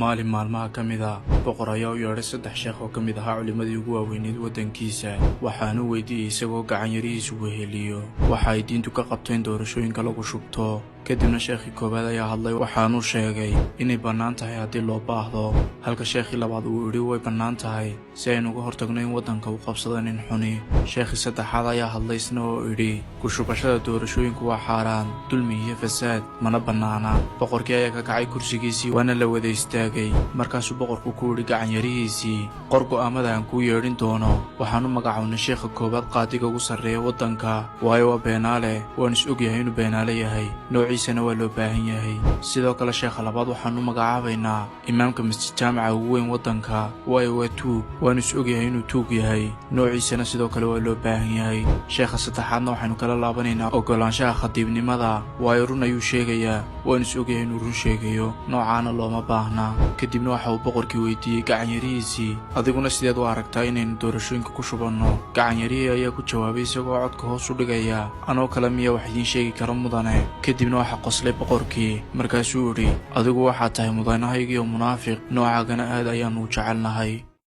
Maalin maalmaha ka mid ah, boqor ayaa u yeedhay saddex sheekh oo ka mid ahaa culimmadii ugu waaweyneyd waddankiisa. Waxaanu weydiiyey, isagoo gacan yarihiisu weheliyo, waxa ay diintu ka qabto in doorashooyinka lagu shubto. Kadibna sheekhii koowaad ayaa hadlay, waxaanuu sheegay inay bannaan tahay haddii loo baahdo, halka sheekhii labaad uu idhi way bannaan tahay si aynu uga hortagno in waddanka uu qabsado nin xuni. Sheekhii saddexaad ayaa hadlay isna oo idhi ku shubashada doorashooyinku waa xaaraan, dulmi iyo fasaad, mana bannaana. Boqorkii ayaa ka kacay kursigiisii, waana la wada istaagay. Markaasuu boqorku ku idhi gacan yarihiisii: "Qor go'aamada aan kuu yeedhin doono. Waxaan u magacownay sheekha koowaad qaadiga ugu sarreeya waddanka, waayo waa beenaale, waan is ogyahay inuu beenaale yahay, noociisana waa loo baahan yahay. Sidoo kale sheekha labaad waxaan u magacaabaynaa imaamka masjid jaamaca ugu weyn waddanka, waayo waa tuug, waanu is ogyahay inuu tuug yahay, noociisana sidoo kale waa loo baahan yahay. Sheekha saddexaadna waxaynu kala laabanaynaa oggolaanshaha khadiibnimada, waayo run ayuu sheegayaa, waanu is ogyahay inuu run sheegayo, noocaana looma baahna." Kadibna waxa uu boqorkii weydiiyey gacanyarihiisii: "Adiguna sideed u aragtaa inaynu doorashooyinka ku shubanno?" Gacanyarihii ayaa ku jawaabay isagoo codka hoos u dhigaya: "Anoo kale miya wax idiin sheegi kara, mudane?" Kadibna waxaa qoslay boqorkii, markaasuu idhi: "Adigu waxaad tahay mudanahaygiiyo munaafiq, noocaagana aad ayaannu u jecelnahay."